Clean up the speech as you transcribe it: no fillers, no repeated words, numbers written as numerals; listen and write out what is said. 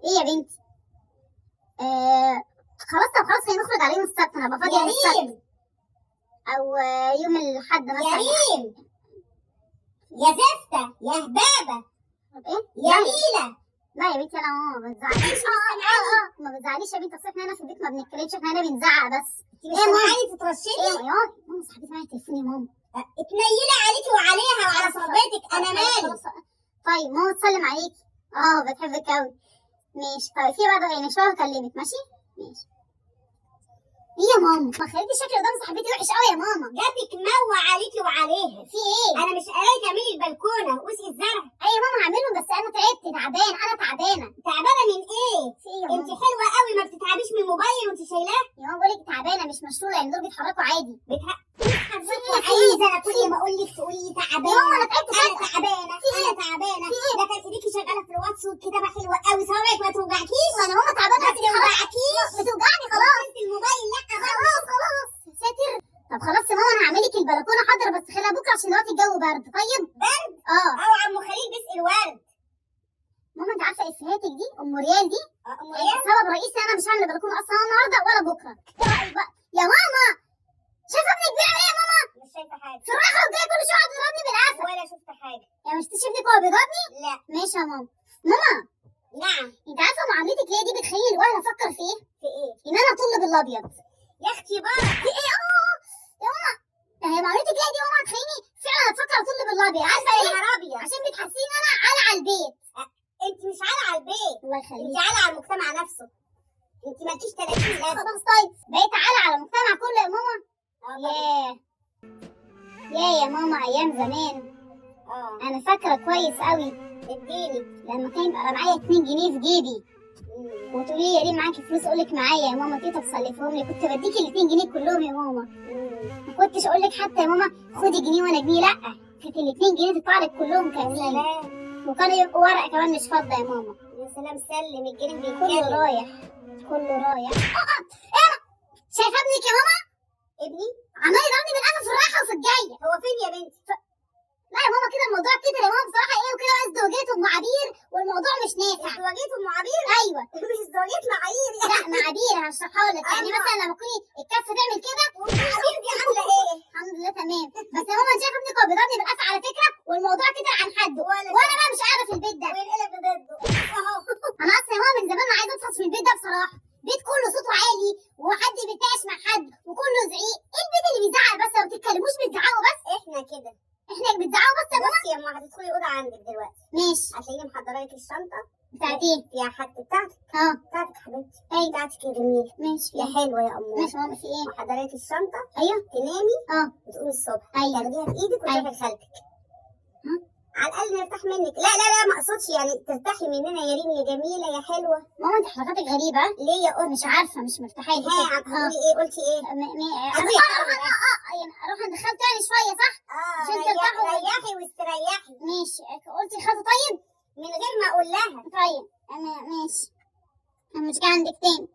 ايه يا بنتي؟ خلاص، طب خلاص خلينا نخرج على يوم السبت، انا هبقى فاضية يا يوم السبت ريم. او يوم الاحد يا مثلا. ريم، يا زفته، يا هبابه. طب ايه؟ يا لا ليلى. لا يا بنتي، انا ماما ما بتزعليش. انت مش سامعاني؟ ما بتزعليش يا بنتي، اصل احنا هنا في البيت ما بنتكلمش، احنا هنا بنزعق بس. انت مش ايه يا ماما؟ سامعاني؟ ايه تترشدي. يا ماما؟ ماما صاحبتي معايا التليفون يا ماما. اتنيلي عليكي وعليها وعلى خلاص، صاحبتك، انا خلاص، مالي. خلاص. طيب ماما تسلم عليكي، بتحبك قوي. ماشي طيب، في بعد يعني شوية هكلمك. ماشي ماشي. ايه يا ماما؟ ما خليتي شكلي قدام صاحبتي وحش قوي يا ماما. جاتك موة عليكي وعليها. في ايه؟ انا مش قايله تعملي البلكونه واسقي الزرع؟ ايوه يا ماما هعملهم، بس انا تعبت، تعبان، انا تعبانة. تعبانة من ايه؟ في ايه يا انت ماما؟ حلوة قوي، ما بتتعبيش من الموبايل وانت شايلاه؟ يا ماما بقولك تعبانة مش مشلوله، يعني دول بيتحركوا عادي. بتحركوا في إيه؟ عايزه انا كل ما اقول لك تقولي لي يا تعبانة. ماما انا تعبت انا فجأة. تعبانة، في إيه؟ انا تعبانة. في إيه؟ ده كانت ايديكي شغالة في الواتس والكتابة حلوة قوي، صوابعك ما توجعكيش؟ ما انا ماما تعبانة ما بس بتتحرك. توجعكيش؟ بتوجعني خلاص. انت الموبايل لا خلاص خلاص ساتر. طب خلاص يا ماما، انا هعمل لك البلكونه حاضر، بس خليها بكره عشان دلوقتي الجو برد. طيب برد؟ اه. او عم خليل بيسقي الورد. ماما انت عارفه افيهاتك دي ام ريال دي؟ ام ريال؟ سبب رئيسي انا مش هعمل البلكونه اصلا النهارده ولا بكره. ايه رايك بقى يا ماما؟ شايفه ابنك بيعمل ايه يا ماما؟ مش شايفه حاجة. في الراحة والجايه كل شوية يقعد يضربني بالقفا. ولا شفت حاجة. يا مش شفتيش ابنك وهو بيضربني؟ لا. ماشي يا ماما. ماما. نعم. انت عارفه معاملتك ليا دي بتخليني الوهله افكر في ايه؟ في ايه؟ ان انا اطل بالابيض. يا اختي بقى. في ايه؟ يا ماما، ده هي معاملتك ليا دي يا ماما هتخليني فعلا افكر اطل بالابيض. عارفه ليه؟ يا ابيض. عشان بتحسيني ان انا على على البيت. انت مش على على البيت. الله يخليك. انت على على المجتمع نفسه. انت مالكيش 30 لازمه. خلاص طيب، بقيت على على المجتمع كله يا ماما. طبعاً. ياه ياه يا ماما، ايام زمان. انا فاكره كويس قوي. اديني. لما كان يبقى معايا 2 جنيه في جيبي وتقولي لي يا ريم معاكي فلوس، اقول لك معايا يا ماما، تيتا تسلفهم لي. كنت بديكي ال 2 جنيه كلهم يا ماما. ما كنتش اقول لك حتى يا ماما خدي جنيه وانا جنيه، لا، كانت ال 2 جنيه تطلع لك كلهم يا كاملين. سلام. وكانوا يبقوا ورق كمان مش فضة يا ماما. يا سلام، سلم الجنيه كله بيتكلم. رايح، كله رايح. ايه شايفه ابنك يا ماما؟ ابني عمال يضربني بالقفا في الرايحه وفي الجاية. هو فين يا بنتي؟ لا يا ماما كده الموضوع كتر يا ماما بصراحة. ايه وكده بقى ازدواجية ام عبير والموضوع مش نافع. ازدواجية ام عبير؟ ايوه. مش ازدواجية معايير لا معابير هشرحها لك. يعني أيوة. مثلا لما تكوني الكفة تعمل كده. عبير دي عامله ايه؟ الحمد لله تمام. بس يا ماما انت شايفه ابنك هو بيضربني بالقفا على فكرة، والموضوع كتر عن حده، وانا بقى مش قاعدة في البيت ده. وينقلب ضده اهو. انا اصلا يا ماما من زمان ما عايزه اطفش من البيت ده بصراحة. بيت كله صوته عالي وحد بيتناقش مع حد وكله زعيق. ايه البيت اللي بيزعق بس؟ لو بتتكلموش بتزعقوا بس. احنا كده. احنا بتزعقوا بس يا ماما. بصي يا ماما، هتدخلي الاوضة عندك دلوقتي. ماشي. هتلاقيني محضرة لك الشنطة. بتاعت ايه؟ فيها حاجتك بتاعتك. بتاعتك حبيبتي. ايوه. بتاعتك يا جميلة. ماشي. يا حلوة يا اموره. ماشي يا ماما، في ايه؟ محضرة لك الشنطة. ايوه. تنامي. وتقومي الصبح. ايوه. تاخديها في ايدك وتروحي لخالتك. ها؟ على الاقل نرتاح منك. لا لا لا، ما اقصدش يعني ترتاحي مننا يا ريم يا جميلة يا حلوة. ماما انت حركاتك غريبة. ليه يا قطة؟ مش عارفه، مش مرتاحة لي ها كده. هتقولي ايه؟ قلتي ايه؟ اروح يعني اروح عند خالته يعني شوية صح؟ عشان ترتاحوا. ريحي واستريحي. ماشي. قلتي لخالته طيب؟ من غير ما اقول لها. طيب انا ماشي، انا مش جاية عندك تاني.